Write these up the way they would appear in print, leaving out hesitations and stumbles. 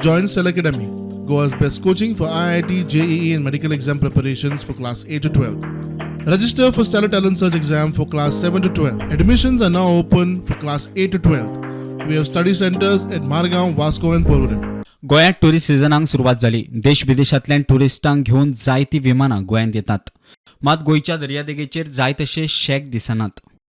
Join Cell Academy, Goa's best coaching for IIT, JEE, and medical exam preparations for class 8 to 12. Register for Stellar Talent Search exam for class 7 to 12. Admissions are now open for class 8 to 12. We have study centers at Margaon, Vasco, and Porvorim. गोंयांत tourist सिजनाक सुरवात जाली. देश विदेशांतल्यान ट्युरिस्टांक घेवन जायतीं विमानां गोंयांत येतात. मात गोंयच्या दर्यादेगेचेर जाय तशे शॅक दिसनात.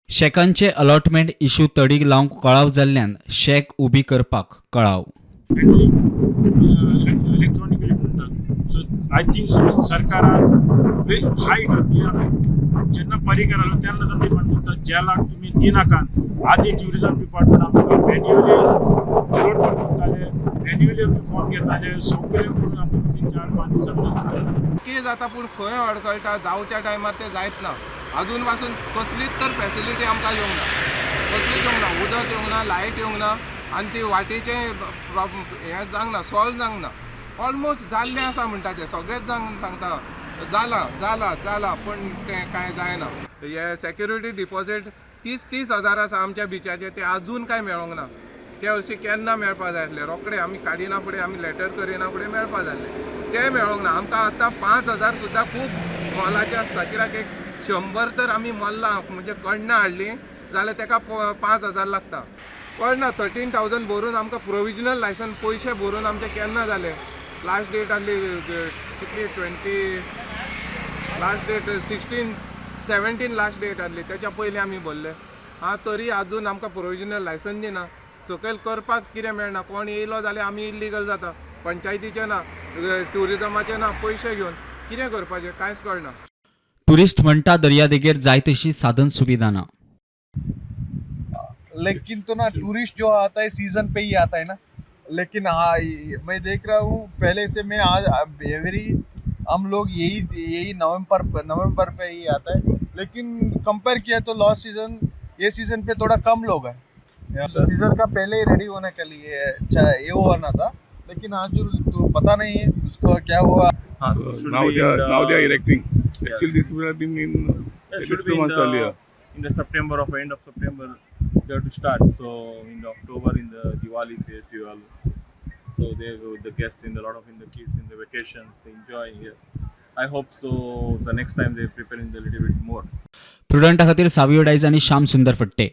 शॅकांचे अलॉटमेंट इश्यू तडीक लावंक कळाव जाल्ल्यान शॅक उबी करपाक कळाव. इलेक्ट्रॉनिकली म्हणटात. सो I think so सरकारान हायट जेन्ना पर्रीकर आलो तेन्ना डिमांड करता, जेलाक तुमी दिनाकात. आदी ट्युरिजम डिपार्टमेंट आमकां मॅन्युअली अलॉटमेंट करताले, मॅन्युअली आमी फॉर्म घेताले, सगळे करून आमकां तीन चार पांच दिसां कितें जाता, पूण खंय अडखळटा, जावच्या टायमार तें जायत ना. अजून पासून कसलीच तर फॅसिलिटी आमकां येवंक ना, कसलीच येवंक ना. उदक येवंक ना, लायट येवंक ना आनी ती वाटेचें प्रॉब्लम हें जावंक ना, सॉल्व जावंक ना. ऑलमोस्ट जाल्लें आसा म्हणटा ते सगळेच जाण सांगता, जालां जालां जालां, पूण तें कांय जायना. हे सेक्युरिटी डिपॉजीट 30-30 हजार आसा आमच्या बिचाचे, ते अजून कांय मेळोंक ना. ते हरशीं केन्ना मेळपा जाय आसले, रोखडे आमी काडिना फुडें, आमी लेटर करिना फुडें मेळपा जाय आसले, ते मेळोंक ना आमकां. आतां 5,000 सुद्दां खूब मोलाचे आसता, कित्याक एक 100 तर आमी मल्लां म्हणजे कण्णां हाडलीं जाल्यार तेका 5,000 लागता. कळना, 13,000 भरून आमकां प्रोविजनल लायसन पयशे भरून आमचे केन्ना जाले. लास्ट डेट आहली कितली? 20 last date, 16 17 last date आहली. तेच्या पयलीं आमी भरले. आं, तरी अजून आमकां प्रोविजनल लायसन दिना. सकयल करपाक कितें मेळना. कोण येयलो जाल्यार आमी इल्लिगल जाता. पंचायतीचें ना, ट्युरिजमाचें ना, पयशे घेवन कितें करपाचें कांयच कळना. ट्युरिस्ट म्हणटा, दर्यादेगेर जाय तशी साधन सुविधा ना. लेकिन तो ना टूरिस्ट जो आता है, सीजन पे ही आता है ना. लेकिन हाँ, मैं देख रहा हूँ पहले से, मैं आज एवरी हम लोग यही यही नवंबर नवंबर पे ही आता है. लेकिन कंपेयर किया तो लास्ट सीजन, ये सीजन पे थोड़ा कम लोग हैं. सीजन का पहले ही रेडी होने के लिए अच्छा ये वो होना था, लेकिन आज जो तो पता नहीं है उसको क्या हुआ. So should now be they are in the- now they are erecting. Yeah. Actually, this would have been in Yeah, at should least be two in months the, earlier. In the September of end of September they have to start. So in the October, in the Diwali festival, so they the guests in the lot of in the kids in the vacations enjoy here. I hope so. The next time they prepare in the little bit more. प्रुडंटा खातीर Savio dyes आनी श्याम सुंदर फट्टे.